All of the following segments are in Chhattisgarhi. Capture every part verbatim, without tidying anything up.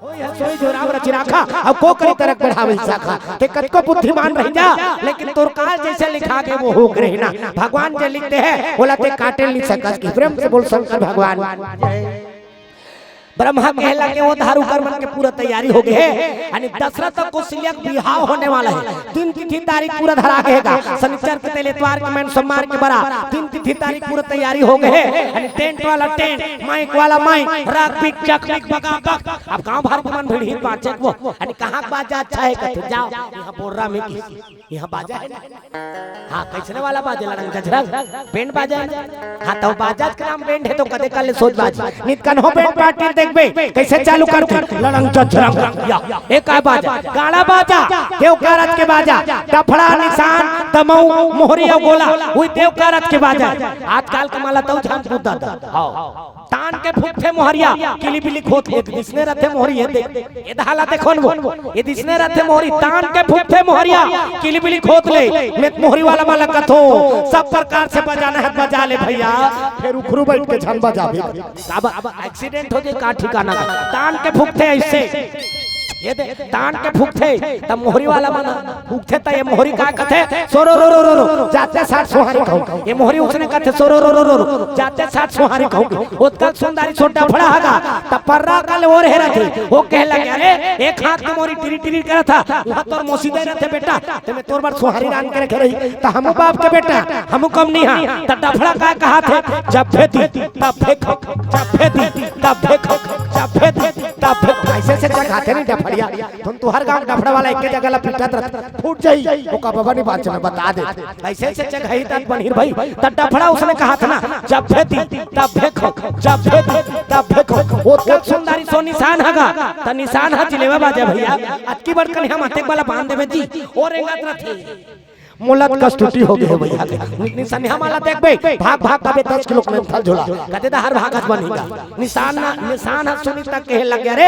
होय ह सोई जो राम रचि राखा, अउ को करी तरक बढ़ावे शाखा। ते कतको बुद्धिमान रहि जा, लेकिन तोर काल जइसे लिखा गे वो हो गे रहिना। भगवान जे लिखते हैं, ओला ते काटे नइ सकस। कि प्रेम से बोल शंकर भगवान। ब्रह्मा कहे लगे, "ओ धारू कर मन के पूरा तैयारी हो गे हे, यानी दशरथ अउ कौशल्या के बिहाव होने वाला हे। दिन तिथि तारीख पूरा धरा गे हे गा, शनिचर के तेल, एतवार के मैन, सोमवार के बरा, दिन तिथि तारीख पूरा तैयारी हो गे हे, यानी टेंट वाला टेंट, माइक वाला माइक, राग बिक चक बिक बगा बक।" अब गांव भर के मन भिड़ही बाजे के वो, यानी कहाँ के बाजा अच्छा हे, कथे जाव, इहाँ बोर्रा में की, इहाँ बाजा हे ना। हाँ, कइसने वाला बाजे, लड़ंग झझरंग, बैंड बाजा हे ना। हाँ, त बाजा के नाम बैंड हे, त कदे काले सोझ बाजी। नित कन्हो बैंड पार्टी देखबे, कइसे चालू करथे, लड़ंग झझरंग। या, ए का बाजा, गाड़ा बाजा, देव कारज के बाजा, डफड़ा, निसान, दमऊ, मोहरी अउ गोला, उही देव कारज के बाजा। आजकल के माला तउ झान कूद दादा। हाँ। तान के फूंकथे मोहरिया, किली बिली खोत, ए दिसने रथे मोहरी, ए दे, ए दहा ला देखोन वो, ए दिसने रथे मोहरी, तान के फूंकथे मोहरिया, किली बिली खोत ले, मैं मोहरी वाला माला कथों, सब प्रकार से बजाना हे, बजा ले भइया, फेर उखरू बइठ के झन बजाबे। अब, अब एक्सीडेंट हो जाय, का ठिकाना का, तान के फूंकथे अइसे, ए दे, तान के फूंकथे, त मोहरी वाला मन फूंकथे, त ए मोहरी का कथे, "सोरो रो रो रो रो, जाते साथ सोहारी कहूँ।" ए मोहरी उसने कथे, "सोरो रो रो रो रो, जाते साथ सोहारी कहूँ।" ओतका सुंदरी सो डफड़ा हगा, त पर्रा कल ओर हे रथे, वो कहे लगे, "अरे, एक हाथ के मोरी टिरी टिरी करत हा, उहाँ तोर मौसी दे रथे बेटा, ते मैं तोर बर सोहारी रांध के रखे रही, त हमू बाप के बेटा, हमू कम नइ हा।" त डफड़ा का कहाथे, "जब भेदी, तब देखो, जब भेदी, तब देखो, जब भेदी, तब देखो।" अइसे से चघाथे नहीं डफड़िया। तुम तुहर गांव डफड़ा वाला एके जगह ला पीटत रह, फूट जाई, ओका बबा नहीं बांचे, मैं बता दे। अइसे से चघाही तात बनिर भाई, त डफड़ा उसने कहाथे ना, "जब भेदी, तब देखो, जब भेदी, तब देखो।" ओतका सुंदरी सो निसान हगा, त निसान हा जिलेबा बाजा भइया, अतकी बड़ कनिहा माथे वाला बांध देबे जी, ओ रेंगत रथे। मोला कस्तुती हो गे हे भइया के। निसनिहा माला देखबे, भाग भाग कबे दस किलो के मेंथल झोला। कते दहर भागत बनिगा। निसान ना, निसान हा सुनी त कहे लगे, "अरे,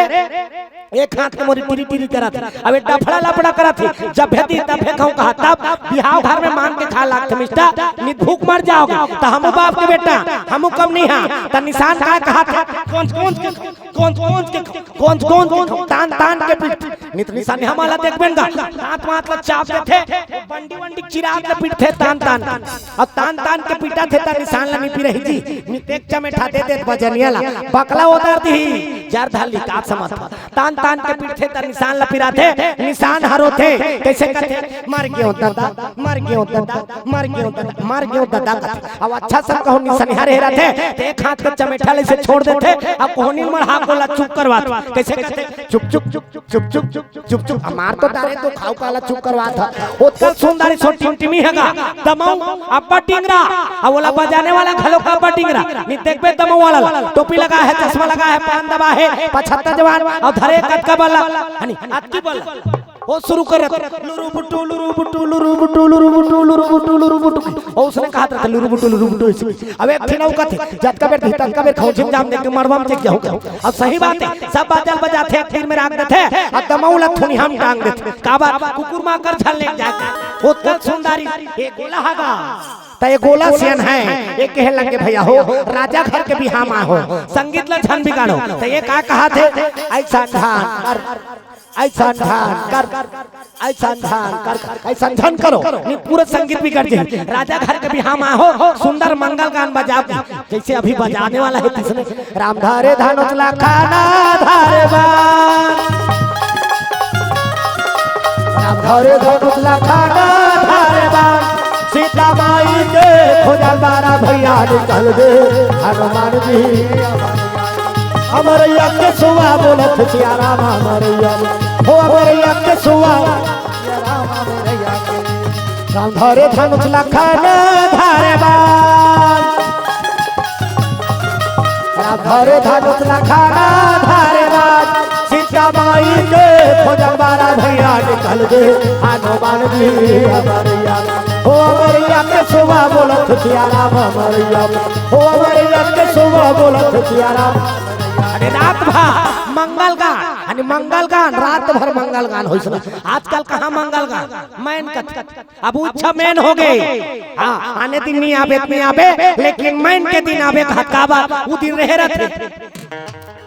एक हाथ के मोरी टिरी टिरी करत हे, अब ए डफड़ा लफड़ा करत हे, जब भेदी तब फेंकहूं कहा, तब बिहाव घर में मांग के खा लागथे मिस्टर, नित भूख मर जाओगे।" त हमू बाप के बेटा, हमू कम नइ हा, त निसान का कहाथे, कौन, कौन के, कौन, कौन के, कौन, कौन के, तान, तान के पीट। नित निसान हा माला देखबे न गा, दांत मात ला चाप देथे, बंडी वंडी चिरात ला पीटथे, तान, तान। अब तान, तान के पीटथे, त निसान ला नइ पिरही जी। नित एक चमेठा दे देत बजनिया ला, बकला ओदर दिही, जर धर ली का समझ। तान, तान के पीटथे, त निसान ला पिराथे, निसान हा रोथे, कइसे कथे, "मर गेंव ददा, मर गेंव ददा, मर गेंव ददा, मर गेंव ददा" कथे। अब अच्छा सन कहूं निसनिहा रहे रथे, त एक हाथ के चमेठा ले से छोड़ देथे, अब कोहनी मड़हा के ओला चुप करवाथे। कइसे कथे, "चुप, चुप, चुप, चुप, चुप, चुप, चुप।" हमार तो डारे तो खाऊ काला चुप करवाथा। ओतका सुंदरी सो टिमटिमी हगा, दमऊ, अब्बा टिंगरा, अब ओला बजाने वाला घलो का अब्बा टिंगरा। नित देखबे दमऊ वाला ला, टोपी लगा हे, चश्मा लगा हे, पान दबा हे, पचहत्तर जवान, अउ धरे कतका बल्ला, हनी, अतकी बल्ला। ओ शुरू करत, लुरु बुटु, लुरु बुटु, लुरु बुटु, लुरु बुटु, लुरु बुटु, लुरु बुटु। ओ उसने कहाथे, "लुरु बुटु, लुरु बुटु" अइसे। अब एक ठिन अउ कथे, "जतका बेर दिही, ततका बेर खौंझिम जाम देख के मड़वा में चेक जाहूं।" अब सही बात हे, सब बाजा ल बजाथे, एक तीर में राख देथे, अउ दमऊ ला थुनिहा में टांग देथे। काबर? कुकुर माकर झन ले जाय। ओतका सुंदरी, ए गोला हगा। त ए गोला सियन हे, ए कहे लगे, "भइया हो, राजा घर के बिहाव म आय हो, संगीत ला झन बिगाड़ो।" त ए का कहाथे, "अइसन झन कर, अइसन झन कर, अइसन झन कर, अइसन झन करो, नहीं पूरा संगीत बिगड़ जाही। राजा घर के बिहाव म आय हो, सुंदर मंगल गान बजाव।" जइसे अभी बजाने वाला हे तिसने, "राम धरे धनुष लखन धरे बाण, राम धरे धनुष लखन धरे बाण, सीता माई के खोजल बारा भइया निकल गे हनुमान जी।" अमरैया के सुवा बोलत सिया राम अमरैया, हो अमरैया के सुवा। राम धरे धनुष लखन धरे बाण, राम धरे धनुष लखन धरे बाण, सीता माई के खोजल बारा भइया निकल गे हनुमान जी अमरैया। हो अमरैया के सुवा बोलत सिया राम अमरैया, हो अमरैया के सुवा बोलत सिया राम। अरे रात भर मंगल गान, यानी मंगल गान, रात भर मंगल गान होइस ना। आजकल कहाँ मंगल गान? मैन कथे, अब उच्छा मैन हो गे। हाँ, आने दिन नइ आबे, नइ आबे, लेकिन मैन के दिन आबे, कहा काबर, उ दिन रहे रथे।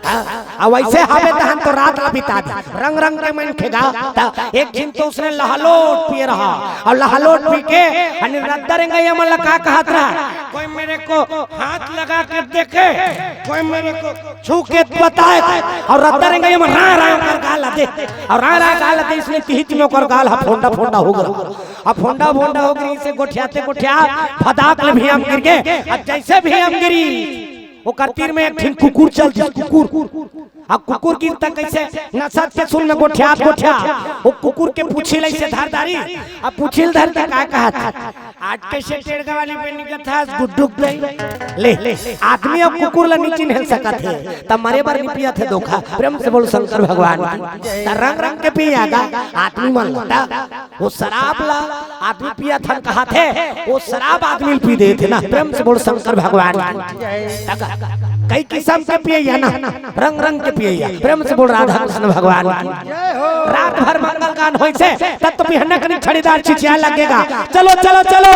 हाँ, अउ वइसे हवे तहन तो रात ला बिता दे। रंग रंग के मनखे गा, त एक झिन तो उसने लहलोट पिए रहा, अउ लहलोट पी के अने रद्दा रेंगइया मन ला का कहत रहा, कोई मेरे को हाथ लगा के देखे, कोई मेरे को छू के बताए, अउ रद्दा रेंगइया मन रा रा कर गाल दे, अउ रा रा गाल दे, इसने तिहित में ओकर गाल ह फोंडा फोंडा हो गे। अब फोंडा फोंडा हो गे, इसे गोठियाते गोठिया फदाक ले भीम गिर गे। अब जइसे भीम गिरी, ओकर तीर में एक ठिन कुकुर चल दिस, कुकुर। अब कुकुर गिर त कइसे नसत के सुन में गोठियात गोठियात ओ कुकुर के पूछी ल अइसे धर डारी। अब पूछी ल धर त का कहत, आज कइसे टेड़गा वाली पे निकलत हस गुड्डुक दे। ले, आदमी अउ कुकुर ला नी चिन्ह सकत हे, त मरे बर नी पियत हे धोखा। प्रेम से बोल शंकर भगवान की। त रंग रंग के पिया गा आदमी मन ला। ओ शराब ला आदमी पियत हन कहत हे, ओ शराब आदमी ल पी देथे ना। प्रेम से बोल शंकर भगवान की। त कई किसम के पियइया ना, रंग रंग के पियइया। प्रेम से बोल राधा कृष्ण भगवान की। रात भर मंगल गान होइसे, तब तो बिहन्ना कनी छड़ीदार चिचिया लगेगा, चलो चलो चलो,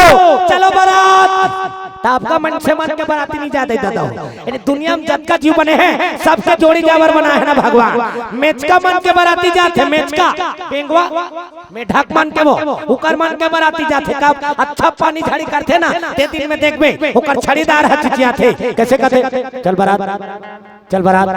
चलो बरात। त आपका मन से मन के बराती नी जात हे दादा हो। यानी दुनिया में जतका जीव बने हे, सबके जोड़ी जाबर बनाए हे ना भगवान। मेचका मन के बराती जात हे, मेचका, पेंगवा, मेढक मन के वो, उकर मन के बराती जात हे। कब अच्छा पानी झड़ी करथे ना, ते दिन में देखबे, ओकर छड़ीदार ह चिचियाथे। कइसे कहथे, चल बरात, चल बरात,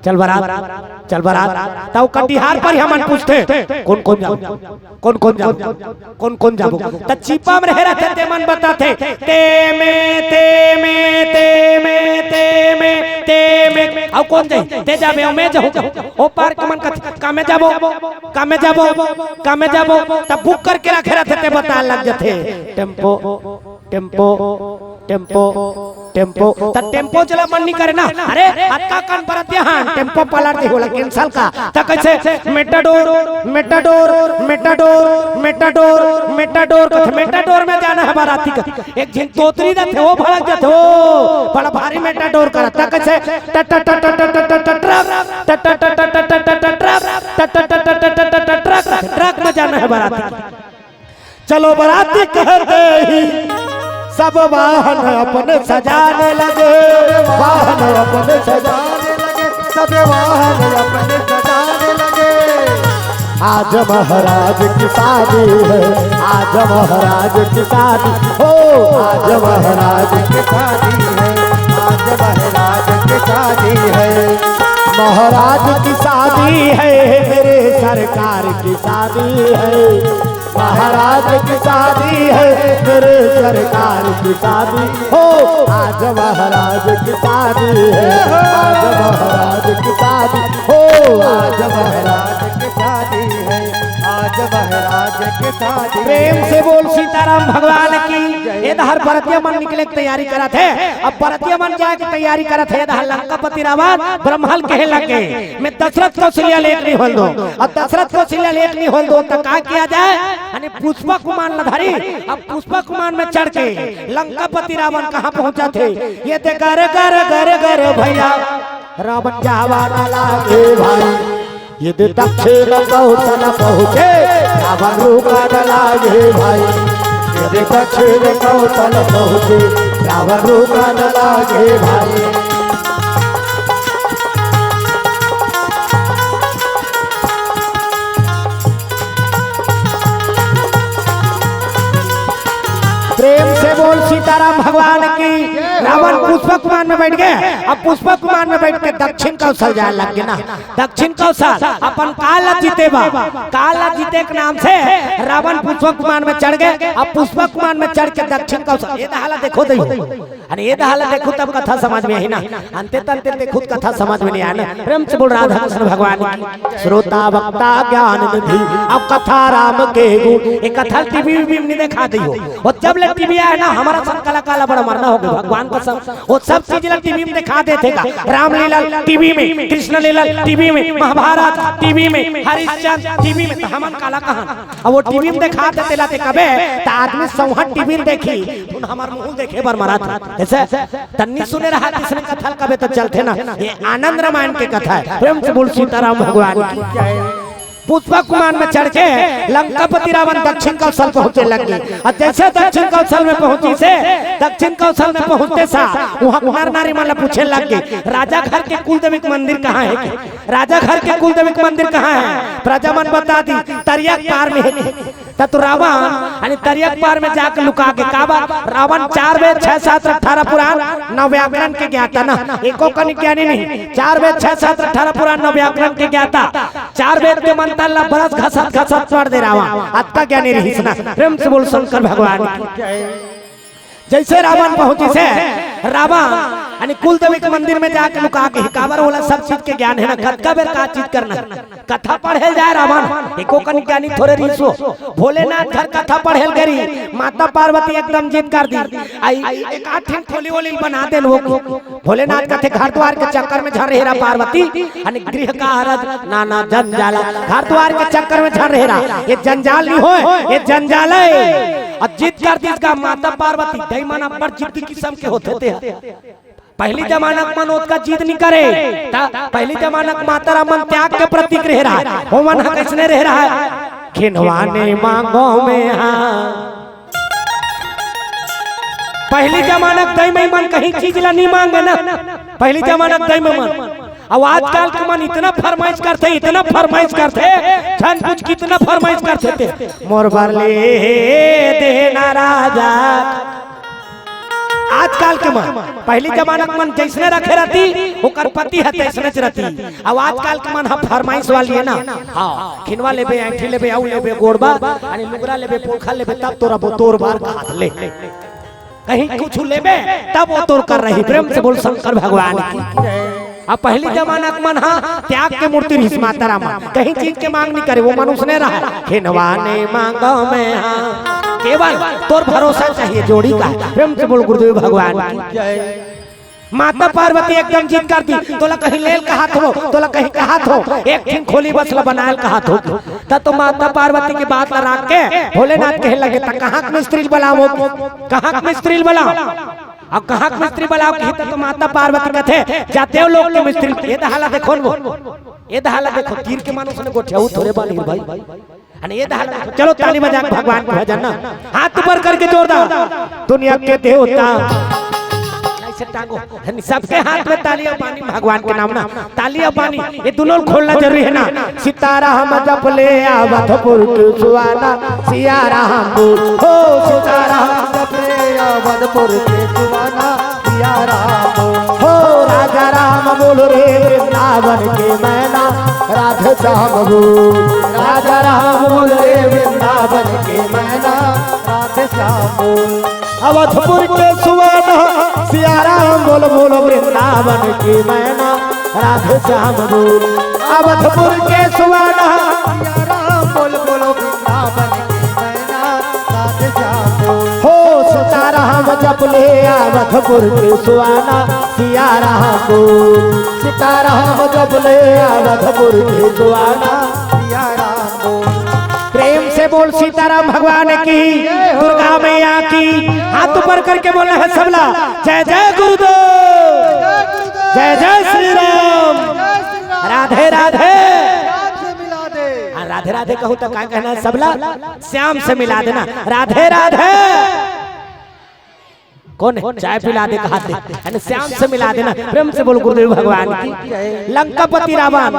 चल बरात, चल बरात। त ओ कटिहार पर ही हमन पूछथे, कोन कोन जाबो, कोन कोन जाबो, कोन कोन जाबो। त चिपा में रहे रहिथे, ते मन बताथे, ते में, ते में, ते में, ते में, ते में। अउ कोन जाही? ते जाबे, अउ में जाहूं। ओ पार के मन कथे, का में जाबो, का में जाबो, का में जाबो। त बुक करके रखे रहिथे, ते बताए लग जाथे। Tempo, tempo, tempo, tempo. त टेम्पो चला मन नी करे ना। अरे, अतका कन बरतिया हन, टेम्पो पलट दे, ओला cancel का। त कइसे? Matador, Matador, Matador, Matador, Matador कथे, मेटाडोर में जाना हे बराती का। एक झिन तोतरी रथे, ओ भड़क जाथे, ओ बड़ा भारी मेटाडोर करत। त कइसे? ट ट ट ट ट ट ट ट ट्रक, ट ट ट ट ट ट ट ट ट्रक, ट ट ट ट ट ट ट ट ट्रक, ट्रक में जाना हे बराती। चलो बराती कहते ही सब वाहन अपने सजाने लगे, वाहन अपने सजाने लगे, सब वाहन अपने सजाने लगे। आज महाराज की शादी है, आज महाराज की शादी, हो, आज महाराज की शादी है, आज महाराज की शादी है। महाराज की शादी है, मेरे सरकार की शादी है। महाराज की शादी है, मेरे सरकार की शादी। हो, आज महाराज की शादी है, आज महाराज की शादी। हो, आज महाराज की शादी है, आज महाराज की शादी। प्रेम से बोल सीताराम भगवान की। ए दहर बरतिया मन निकले के तैयारी करत हे। अब बरतिया मन जाए के तैयारी करत हे, ए दहर लंकापति रावण ब्रह्मा ल कहे लगे, मैं दशरथ कौशल्या ल एक नी होय ल दों। अब दशरथ कौशल्या ल एक नी होय ल दों, त का किया जाए? यानी पुष्पक विमान ल धरी, अब पुष्पक विमान में चढ़ के लंकापति रावण कहाँ पहुँचथे? ये दे गर गर गर गर भैया, रावण जावा न लागे भाई। यदि दक्षिण कौशल पहुँचे, रावण रुका न लागे भाई। यदि दक्षिण कौशल पहुँचे, रावण रुका न लागे भाई। प्रेम से बोल सीताराम भगवान की। रावण पुष्पक विमान में बैठ गे। अब पुष्पक विमान में बैठ के दक्षिण कौशल जाए लग गे ना। दक्षिण कौशल अपन काल ला जीते बर, काल ला जीते के नाम से रावण पुष्पक विमान में चढ़ गे। अब पुष्पक विमान में चढ़ के दक्षिण कौशल, ए दहा ला देखो दई हो। अरे ए दहा ला देखो तब कथा समझ में आही ना। अंते तंते देखो त कथा समझ में नी आए ना। प्रेम से बोल राधा कृष्ण भगवान की। श्रोता वक्ता ज्ञान निधि, अब कथा राम के गुण। ए कथा टीवी वीवी में नी देखा दई हो। अउ जब ले टीवी आए ना, हमर सन कलाकार ला बड़ा मरना हो गे, भगवान कसम। अउ सब चीज ला टीवी में देखा देथे गा। रामलीला टीवी में, कृष्ण लीला टीवी में, महाभारत टीवी में, हरिश्चंद्र टीवी में, त हमन काला कहन? अब ओ टीवी में देखा देथे ला ते कबे, त आदमी सौंहा टीवी में देखही, तुन हमर मुंह देखे बर मरत हे। अइसे तन्नी सुने रहा किसने कथा ल कबे त चलथे ना। ये आनंद रामायण के कथा हे। प्रेम से बोल सीताराम भगवान की। पुष्पक विमान में चढ़ के लंकापति रावण दक्षिण कौशल पहुंचे लग गे। अउ जइसे दक्षिण कौशल में पहुंचिस हे, दक्षिण कौशल में पहुंचते साथ उहां नर नारी मन ला पूछे लग गे, "राजा घर के कुलदेवी के मंदिर कहां हे?" राजा घर के कुलदेवी के मंदिर कहां हे? प्रजा मन बता दिस, "तरिया के पार में हे।" त तो रावण यानी तरिया के पार में जाके लुका गे। काबर? रावण चार वेद, छह शास्त्र, अठारह पुराण, नौ व्याकरण के ज्ञाता ना, एको कनिक ज्ञानी नहीं। चार वेद, छह शास्त्र, अठारह पुराण, नौ व्याकरण के ज्ञाता, चार वेद के मंत्र ला बरस घसत घसत पढ़ दे रावण, अतका ज्ञानी रहिस ना। प्रेम से बोल शंकर भगवान की। जइसे रावण पहुंचिस हे, रावण यानी कुलदेवी के मंदिर में जाके लुका गे हे। काबर? ओला सब चीज के ज्ञान हे ना, कतका बेर का चीज करना हे। कथा पढ़े ल जाय रावण, एको कन ज्ञानी थोरे रहिस वो। भोलेनाथ घर कथा पढ़े ल गे रहिस, माता पार्वती एकदम जिद कर दिस। आई एक आठ ठिन खोली वोली बना देन वो। भोलेनाथ कथे, "घर द्वार के चक्कर में झन रहे रहा पार्वती, अने गृह का हरज नाना जंजाला।" घर द्वार के चक्कर में झन रहे रहा, ये जंजाल नहीं होय, ये जंजाल हे। अउ जिद कर दिस का माता पार्वती, दई मन अब्बड़ जिद्दी किसम के होथे ते ह। पहिली जमाना के मन ओतका जिद नइ करे, त पहिली जमाना के माता राम मन त्याग के प्रतीक रहे रहा। ओमन ह कइसने रहे रहा? खिनवा नइ मांगों मैं हा। पहिली जमाना के दई मई मन कहीं चीज ला नइ मांगे ना, पहिली जमाना के दई मई मन। अउ आजकल के मन इतना फरमाइश करथे, इतना फरमाइश करथे, झन पूछ कितना फरमाइश करथे ते। मोर बर ले दे ना राजा। आजकल के मन, पहिली जमाना के मन जइसने रखे रहती, ओकर पति ह तइसनेच रहती। अउ आजकल के मन ह फरमाइश वाली हे ना, हाँ, खिनवा लेबे, ऐंठी लेबे, अउ लेबे, गोड़बा, अने लुगरा लेबे, पोलखा लेबे, तब तोर बर कहत ले। कहीं कुछ लेबे, तब वो तोर कर रही। प्रेम से बोल शंकर भगवान की। अउ पहिली जमाना के मन ह त्याग के मूर्ति रहिस माता राम, कहीं चीज के मांग नइ करे, वो मन उसने रहा, "खिनवा नइ मांगों मैं हा।" केवल तोर भरोसा चाहिए, जोड़ी का। प्रेम से बोल गुरुदेव भगवान की। माता पार्वती एकदम जिद कर दिस, "तोला कहीं ले ल कहत हों, तोला कहीं कहत हों, एक ठिन खोली बस ला बनाय ल कहत हों।" त तो माता पार्वती के बात ला राख के भोलेनाथ कहे लगे, "त कहाँ के मिस्त्री ल बलावों, कहाँ के मिस्त्री ल बलावों?" अउ कहाँ के मिस्त्री बलावों कही त तो माता पार्वती कथे, "जा देव लोक के मिस्त्री।" ये दहा ला देखो न वो, ये दहा ला देखो, तीर के मानुस ने गोठियाऊ थोरे बानी भाई। अने ये दहा ला देखो, चलो ताली बजा के भगवान के भजन ना, हाथ ऊपर करके जोरदार। दुनिया के देवता, ऐसे टांगो, सबके हाथ में ताली अउ बानी, भगवान के नाम ना। ताली अउ बानी, ये दुनों खोलना जरूरी हे ना। सीताराम जप ले अवधपुर के सुहाना, सिया राम बोल, हो सीताराम जप ले अवधपुर के सुहाना, सिया राम बोल, हो राजा राम बोल रे वृंदावन के मैना, राधे श्याम बोल, राजा राम बोल रे वृंदावन के मैना, राधे श्याम बोल। अवधपुर के सुहाना, सिया राम बोल, बोल वृंदावन की मैना, राधे श्याम बोल। अवधपुर के सुहाना, सिया राम बोल, बोल वृंदावन की मैना, राधे श्याम बोल। हो सीताराम जप ले अवधपुर के सुहाना, सिया राम बोल। सीताराम जप ले अवधपुर के सुहाना, सिया राम बोल। प्रेम से बोल सीताराम भगवान की, दुर्गा मैया की। हाथ ऊपर करके बोलना है सबला, "जय जय गुरुदेव, जय जय श्री राम, राधे राधे।" हाँ, राधे राधे कहूँ त का कहना है सबला? श्याम से मिला देना। राधे राधे। कौन है? चाय पिला दे कहा थे, अने श्याम से मिला देना। प्रेम से बोल गुरुदेव भगवान की। लंकापति रावण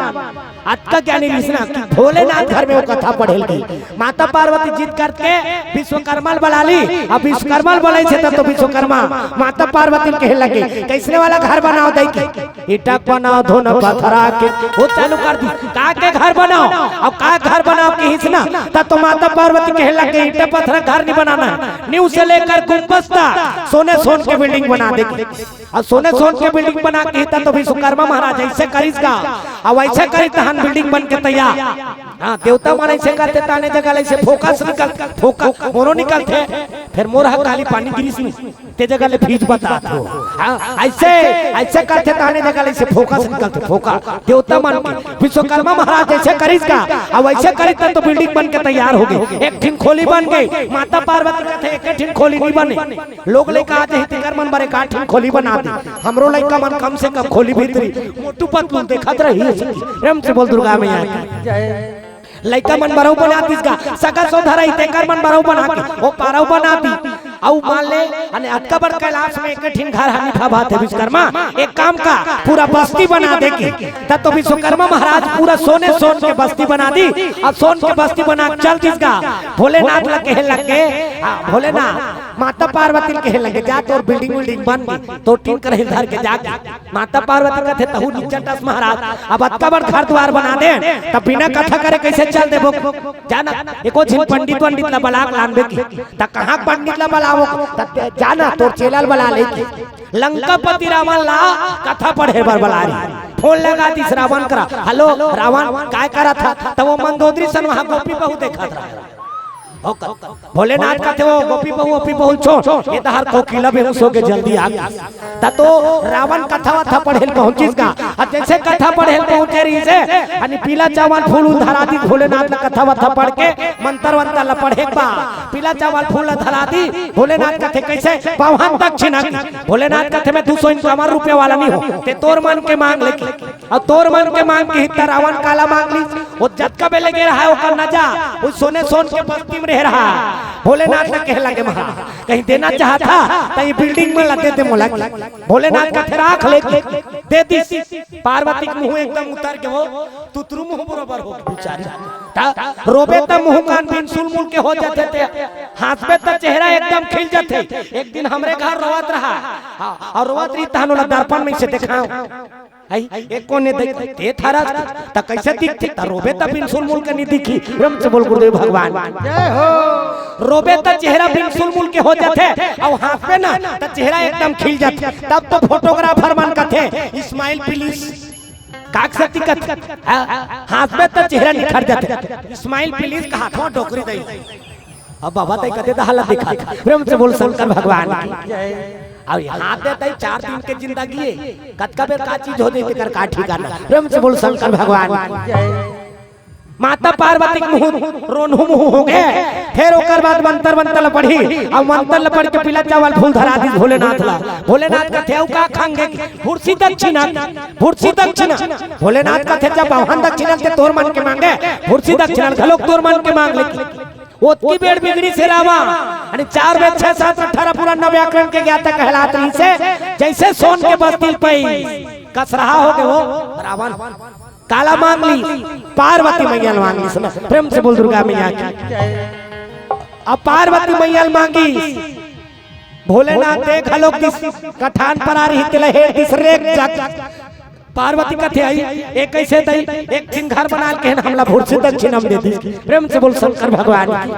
अतका ज्ञानी रहिस ना कि भोलेनाथ घर में वो कथा पढ़े ल गे। माता पार्वती जिद करके विश्वकर्मा ल बला लिस। अब विश्वकर्मा ल बलाइस हे त तो विश्वकर्मा माता पार्वती ल कहे लगे, "कइसने वाला घर बनावों दई के?" "ईंटा बनावों धुन पथरा के।" वो चालू कर दिस, "का के घर बनावों, अब का घर बनावों?" कहिस ना, त तो माता पार्वती कहे लगे, "ईंटा पथरा घर नइ बनाना हे, नींव से लेकर गुंबद तक सोने सोन के बिल्डिंग बना दे।" अउ सोने सोन के बिल्डिंग बना के त तो विश्वकर्मा महाराज अइसे करिस गा, अउ अइसे करिस तहन बिल्डिंग बन के तैयार। हाँ, देवता मन अइसे करथे, ताने जगह ले अइसे फोकस निकल, फोकस मोरो निकलथे, फेर मोर ह काली पानी गिरिस नहीं। ते जगह ले फीज बतात हों। हाँ, अइसे, अइसे करथे ताने जगह ले अइसे फोकस निकलथे, फोकस। देवता मन के विश्वकर्मा महाराज जइसे करिस गा, अउ अइसे करिस त तो बिल्डिंग बन के तैयार हो गे। एक ठिन खोली बन गे, माता पार्वती कथे, "एक ठिन खोली नइ बने, लोग लइका आ जाही, तेकर मन बर एक आध ठिन खोली बना दे, हमरो लइका मन कम से कम खोली भीतरी मोटू पतलू देखत रही।" प्रेम से बोल दुर्गा मैया की। जय। लइका मन बरऊ बना दिस गा, सगा सोधा रही तेकर मन बरऊ बना के ओ पारऊ बना दी। अउ मान ले, अने अतका बड़ कैलाश में एक ठिन घर हानि फा बात हे विश्वकर्मा, एक काम का, पूरा बस्ती बना दे के। तब तो विश्वकर्मा महाराज पूरा सोने सोन के बस्ती बना दी। अउ सोन के बस्ती बना के चल दिस गा। भोलेनाथ ला कहे लग गे, "हाँ भोलेनाथ।" माता पार्वती ला कहे लग गे, "जा तोर बिल्डिंग विल्डिंग बन गे, तोर टीन करही धर के जाके।" माता पार्वती कथे, "तहू निच्चट अस महाराज, अब अतका बड़ घर दुवार बना दे, तब बिना कथा करे कइसे चल देबो? जाना, एको झिन पंडित वंडित ला बला के लानबे की।" "त कहाँ पंडित ला बलावो? त जाना, तोर चेला ला बला ले की।" लंकापति रावण ला कथा पढ़े बर बला रही। फोन लगा दिस रावण करा, "हेलो रावण, काय करत हस?" त ओ मंदोदरी सन वहाँ गोपी बहू देखत रहा। भोलेनाथ कथे, "ओ गोपी बहू, गोपी बहू छोड़, ए तहार कोकिला बेहोश होगे, जल्दी आ।" त तो रावण कथा वथा पढ़े ल पहुंचिस गा। अब जइसे कथा पढ़े ल पहुंचे रहिसे, अनी पीला चावल फूल उल धरा दी, भोलेनाथ ला कथा वथा पढ़ के मंतर वंतर ला पढ़े के बा। पीला चावल फूल ला धरा दी, भोलेनाथ कथे, "कइसे?" "पावहन दक्षिणा।" भोलेनाथ कथे, "मैं दू सौ इक्यावन रुपया वाला नहीं हूँ, ते तोर मन के मांग ले।" अउ तोर मन के मांग के हित रावण काला मांग ली। ओ जतका बेले गे रहा ओकर नजा, ओ सोने सोन के बस्ती में रह रहा। भोलेनाथ ला कहे लगे, "महाराज, कहीं देना चाहत हस, त ये बिल्डिंग में ला दे दे मोला।" भोलेनाथ कथे, "राख ले।" दे दिस। पार्वती के मुंह एकदम उतर के हो, तुतरू मुंह बरोबर हो बेचारी। त रोबे त मुंह कान बिनसुल मुल के हो जाथे, ते हांसबे त चेहरा एकदम खिल जाथे। एक दिन हमरे घर रोवत रहा, हाँ, अउ रोवत रही तहन ओला दर्पण में से देखाव। आई, एको ने देख, ते थरस, त कइसे दिखथे? त रोबे त बिनसुल मुल के नहीं दिखी। प्रेम से बोल गुरुदेव भगवान। जय हो। रोबे त चेहरा बिनसुल मुल के हो जाथे, अउ हांसबे ना, त चेहरा एकदम खिल जाथे। तब तो फोटोग्राफर मन कथे, "Smile please।" काक से दिखत, हाँ, हांसबे त चेहरा निखर जाथे। "Smile please" कहा था डोकरी दई। अब बाबा तई कते दहाला दिखा। प्रेम से बोल शंकर भगवान की। अउ हाथ दे तई चार दिन के जिंदगी हे, कतका बेर का चीज हो जाई तेकर का ठिकाना। प्रेम से बोल शंकर भगवान की। माता पार्वती के मुंह रोनहू मुंह हो गे। फेर ओकर बाद मंतर मंतर ल पढ़ी, अउ मंतर ल पढ़ के पीला चावल फूल धरा दिस भोलेनाथ ला। भोलेनाथ कथे, "अउ का खांगे?" "भुरसी दक्षिणा, भुरसी दक्षिणा।" भोलेनाथ कथे, "जब पावहन दक्षिणा ते तोर मन के मांगे, भुरसी दक्षिणा घलोक तोर मन के मांग ले।" ओतकी बेर बिगड़िस रावण, अने चार वेद, छह शास्त्र, अठारह पुराण, नौ व्याकरण के ज्ञाता कहलात रहिसे, जइसे सोन के बस्ती ल पाइस, कसरहा हो गे हो रावण। काला मांग लिस? पार्वती मैया ल मांग लिस ना। प्रेम से बोल दुर्गा मैया की। अब पार्वती मैया ल मांगिस, भोलेनाथ दे घलोक दिस, कठान परा रही तेला हेर दिस, रेख जग। पार्वती कथे, "आई, ए कइसे दई? एक ठिन घर बना के हमला भुरसी दक्षिणा म दे दिस।" प्रेम से बोल शंकर भगवान की।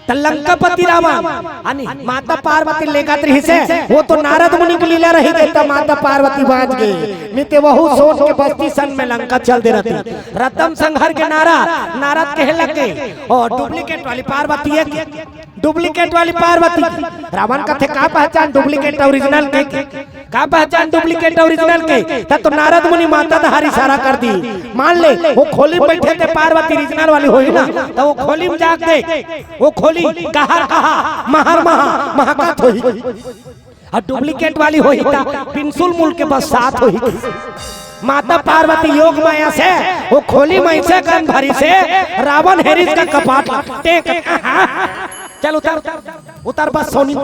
त लंकापति रावण, अनी माता पार्वती लेगत रहिसे, ओ तो नारद मुनि के लीला रहिगे, त माता पार्वती बांच गे। नहीं ते वहू सोन के बस्ती सन में लंका चल दे रहती। रतन संहार के नारा, नारद कहे लग गे, "ओ डुप्लीकेट वाली पार्वती हे।" डुप्लीकेट वाली पार्वती। रावण कथे, "का पहचान डुप्लीकेट ओरिजिनल के? का पहचान डुप्लीकेट ओरिजिनल के?" त तो नारद मुनि माता डहर इशारा कर दिस। मान ले, ओ खोली में बइठे ते पार्वती ओरिजिनल वाली होही ना, त ओ खोली में जाके देख, ओ खोली कहर कहा, महर महा, महकत होही। अउ डुप्लीकेट वाली होही त पिनसुल मुल के बस्सात होही। माता पार्वती योग माया से ओ खोली में से गंध भरिसे, रावण हेरिस का कपाट ला टेक। "चल उतर, उतर बस सोनी।"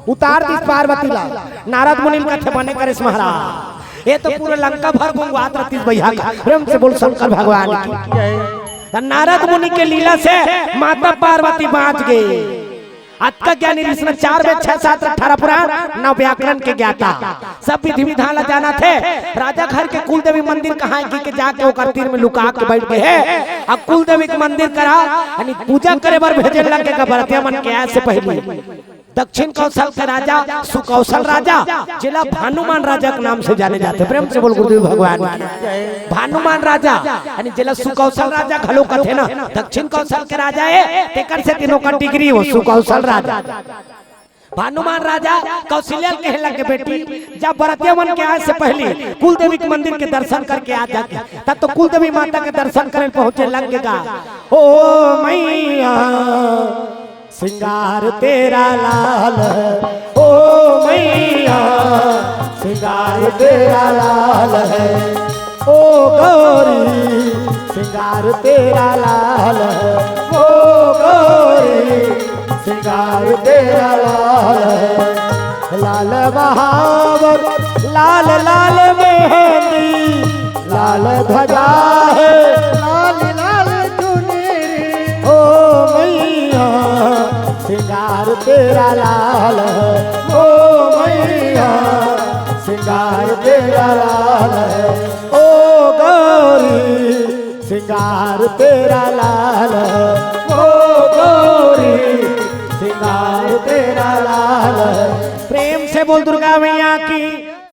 उतार दिस पार्वती ला। नारद मुनि ल कथे, "बने करेस महाराज।" ए तो पूरा लंका भर गुंगवात रहतिस भैया का। प्रेम से बोल शंकर भगवान की। त नारद मुनि के लीला से माता पार्वती बांच गे। अतका ज्ञानी रहिस ना, चार वेद, छह शास्त्र, अठारह पुराण, नौ व्याकरण के ज्ञाता। सब विधि विधान ला जानथे। राजा घर के कुलदेवी मंदिर कहाँ हे कि के जाके ओकर तीर में लुका के बइठ गे हे। अब कुलदेवी के मंदिर करा, यानी पूजा करे बर भेजे लग गे बरतिया मन के आए से पहिली। दक्षिण कौशल के राजा सुकौशल राजा, जेला भानुमान राजा के नाम से जाने जाथे। प्रेम से बोल गुरुदेव भगवान की। भानुमान राजा, यानी जेला सुकौशल राजा घलो कथे ना, दक्षिण कौशल के राजा हे, तेकर सेती ओकर डिग्री हो सुकौशल राजा। भानुमान राजा कौशल्या ल कहे लगे, "बेटी, जब बरतिया मन के आए से पहिली कुलदेवी के मंदिर के दर्शन करके आ जाके।" तब तो कुलदेवी माता के दर्शन करे पहुंचे लग गे गा। ओ मैया, श्रृंगार तेरा लाल है, ओ मैया, श्रृंगार तेरा लाल है, ओ गौरी, श्रृंगार तेरा लाल है, ओ गोरी, श्रृंगार तेरा लाल है। लाल महावर, लाल लाल मेहंदी, लाल ध्वजा है, लाल लाल चुनरी। ओ मैया, श्रृंगार तेरा लाल है, ओ मैया, श्रृंगार तेरा लाल है। ओ गौरी, श्रृंगार तेरा लाल है, ओ गौरी, श्रृंगार तेरा लाल है। प्रेम से बोल दुर्गा मैया की।